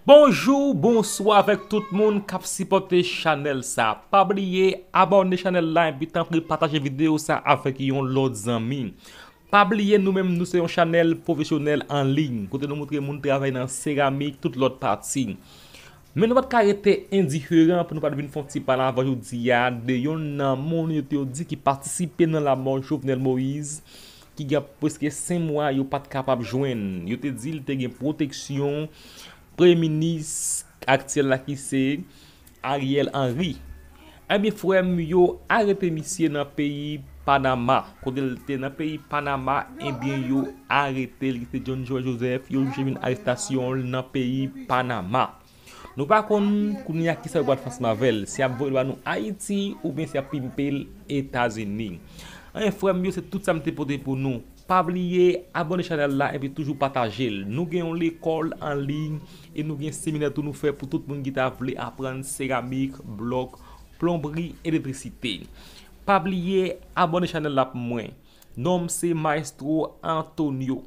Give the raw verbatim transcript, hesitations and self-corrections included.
Bonjou, bonswa avèk tout moun k ap sipòte chanèl sa. Pa bliye abòne chanèl la epi tanpri pataje videyo sa avèk yon lòt zanmi. Pa bliye nou menm nou se yon chanèl pwofesyonèl an liy kote nou montre moun travay nan seramik, tout lòt pati. Men nou pa t ka rete endiferan pou nou pa t vin fè yon ti pale avè w jodi a de yonn nan moun yo te yo di ki patisipe nan lanmò Jovenel Moïse, ki gen prèske senk mwa yo pa t kapab jwenn. Yo te di l te gen pwoteksyon premye minis aktyèl la ki se Ariel Henry. Ebyen frè m, yo arete misye nan peyi Panama. Kote l te nan peyi Panama, ebyen yo arete l ki se John Joel Joseph, yo jije vin arestasyon l nan peyi Panama. Nou pa konn kounye a kisa yo pral fè ansanm avè l, si y ap voye l ba nou Ayiti oubyen si y ap pimpe l Etazini. Anyen frè m yo, se tout sa m te pote pou nou. Pa bliye abòne chanèl la epi toujou pataje l. Nou gen yon lekòl an liy e nou gen seminè tou nou fè pou tout moun ki ta vle aprann seramik, blòk, plonbri, elektrisite. Pa bliye abòne chanèl la pou mwen. Non m se Maestro Antonio.